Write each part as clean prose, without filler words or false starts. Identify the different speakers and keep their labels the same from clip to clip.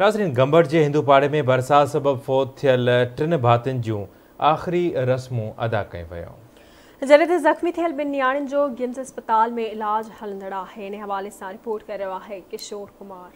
Speaker 1: ناظرين گمبٽ جي هندو پاڙي ۾ برسات سبب فوت ٿيل ٽن ڀاتين جون آخري رسمون ادا ڪيون ويون.
Speaker 2: جڏهن ته زخمي ٿيل ٻن نياڻين جو گمز اسپتال ۾ علاج هلندڙ آهي. ان حوالي سان رپورٽ ڪري رهيو آهي ڪشور ڪمار.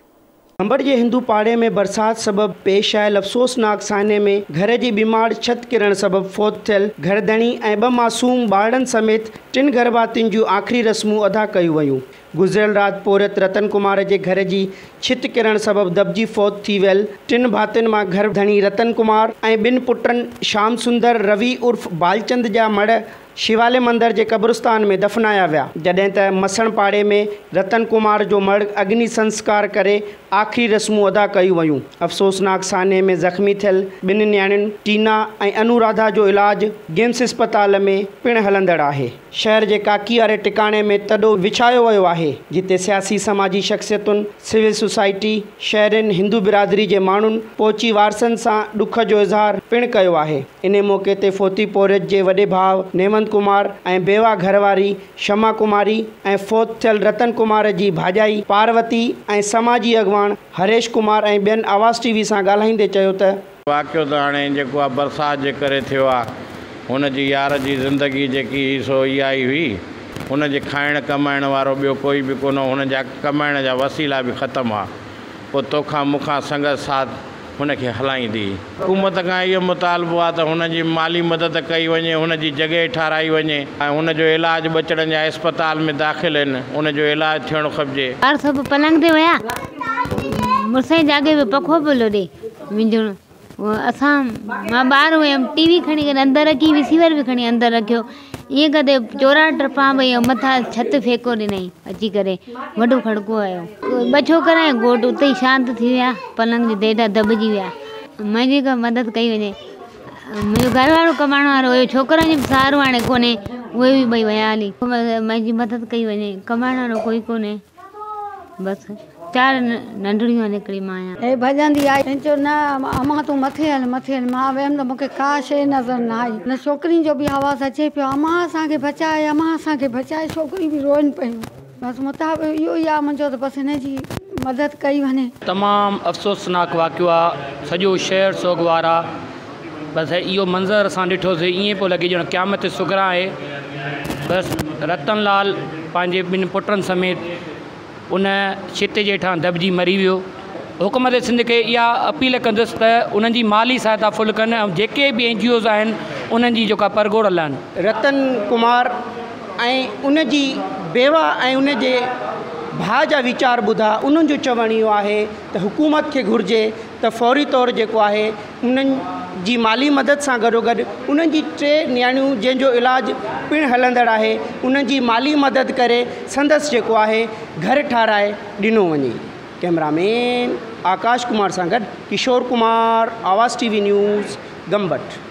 Speaker 3: گمبٽ جي هندو پاڙي ۾ برسات سبب پيش آيل افسوسناڪ سانحي ۾ گهر جي ٻماڙ ڇت ڪرڻ سبب فوت ٿيل گهر ڌڻي ۽ ٻه معصوم ٻارڙن سميت ٽن گهرڀاتين جون آخري رسمون ادا ڪيون ويون. گذريل رات پورهيت رتن ڪمار جي گهر جي ڇت ڪرڻ سبب دٻجي فوت ٿي ويل ٽن ڀاتين مان گهر ڌڻي رتن ڪمار ۽ ٻن پٽن شام سندر روي عرف بالچند جا مڙهه شوالي مندر جي قبرستان ۾ دفنايا ويا، جڏهن ته مسڻ پاڙي ۾ رتن ڪمار جو مڙهه اگني سنسڪار ڪري آخري رسمون ادا ڪيون ويون. افسوسناڪ سانحي ۾ زخمي ٿيل ٻن نياڻين ٽينا ۽ انوراڌا جو علاج گمس اسپتال ۾ پڻ هلندڙ آهي. شهر جي ڪاڪي واري ٽڪاڻي ۾ تڏو وڇايو ويو آهي، جتي سياسي سماجي شخصيتن، سول سوسائٽي، شهرين، هندو برادري جي ماڻهن پهچي وارثن سان ڏک جو اظهار پڻ ڪيو آهي. انهي موقعي تي فوتي پورهيت جي وڏي ڀاء نيوند ڪمار ۽ بيواه گهر واري شما ڪماري ۽ فوت ٿيل رتن ڪمار جي ڀاڄائي پاروتي ۽ سماجي اڳواڻ هريش ڪمار ۽ ٻين آواز ٽي وي سان ڳالهائيندي چيو ته.
Speaker 4: واقعو ته هاڻي جيڪو آ برسات جي ڪري ٿيو آ. هن جي يار جي زندگي جيڪي هئي سو اها ئي هئي. هن جي کائڻ ڪمائڻ وارو ٻيو ڪوئي به ڪونه هو. هن جا ڪمائڻ جا وسيلا به ختم هئا. پوء توکان مون کان سنگت ساٿ هن کي هلائيندي. حڪومت کان اهو مطالبو آ ته هن جي مالي مدد ڪئي وڃي، هن جي جڳهه ٺاهرائي وڃي ۽ هن جو علاج ٻچڙن جا اسپتال ۾ داخل آهن ان جو علاج ٿيڻ کپجي.
Speaker 5: ٻار سڀ پلنگ تي ويا، مڙسائين جاڳي پيو پکو پيو لوڏي وهنجڻ اسان مان ٻار هيم ٽي وي کڻي ڪري اندر رکي رسيور به کڻي اندر رکيو ائين ڪندي چورا ٽپا پئي مٿان ڇت ڦيڪو ڏنائين اچي ڪري وڏو کڙڪو آيو ٻه ڇوڪرا ۽ گهوٽ اتي ئي شانت ٿي ويا پلنگ جي هيٺان دٻجي ويا منهنجي ڪا مدد ڪئي وڃي منهنجو گهر وارو ڪمائڻ وارو هيو ڇوڪرن جو به سهارو هاڻي ڪونهي اهي به ٻئي ويا هلي منهنجي مدد ڪئي وڃي ڪمائڻ وارو ڪوئي ڪونهي بس چار ننڍڙيون آهن هڪڙي مان آهيان.
Speaker 6: هيء ڀڄندي آئي. هن چيو، نه امان تون مٿي هل، مٿي هل. مان ويم ته مون کي ڪا شيء نظر نه آئي. هن ڇوڪرين جو به آواز اچي پيو، امان اسان کي بچاء، امان اسان کي بچاء. ڇوڪريون به روئن پيون. بس مطالبو اهو ئي آهي منهنجو ته بس هن جي مدد ڪئي وڃي.
Speaker 7: تمام افسوسناڪ واقعو آ سڄو شهر سوڳوار آ بس اهو منظر اسان ڏٺوسي ائين پيو لڳي ڄڻ قيامت صغريٰ آهي بس رتن لال پنهنجي ٻن پٽن سميت ان ڇت جي هيٺان دٻجي مري ويو. حڪومت سنڌ کي اها اپيل ڪندس ته انهن جي مالي سهائتا فل ڪن ۽ جيڪي به اين جي اوز آهن انهن جي جيڪا پرگهور لهن.
Speaker 3: رتن ڪمار ۽ ان جي بيوه ۽ ان جي ڀاء جا ويچار ٻڌا انهن جو چوڻ اهو آهي ته حڪومت کي گهرجي ته فوري طور جيڪو آهي انهن جي مالي مدد سان گڏوگڏ انهن جي ٽي نياڻيون جنهن جو علاج پڻ هلندڙ آهي انهن جي مالي مدد ڪري سندس جيڪو آهي گهر ٺاهرائي ڏنو وڃي. ڪئميرا مين آڪاش ڪمار سان گڏ Kishore Kumar, Awaz T V news, Gambat.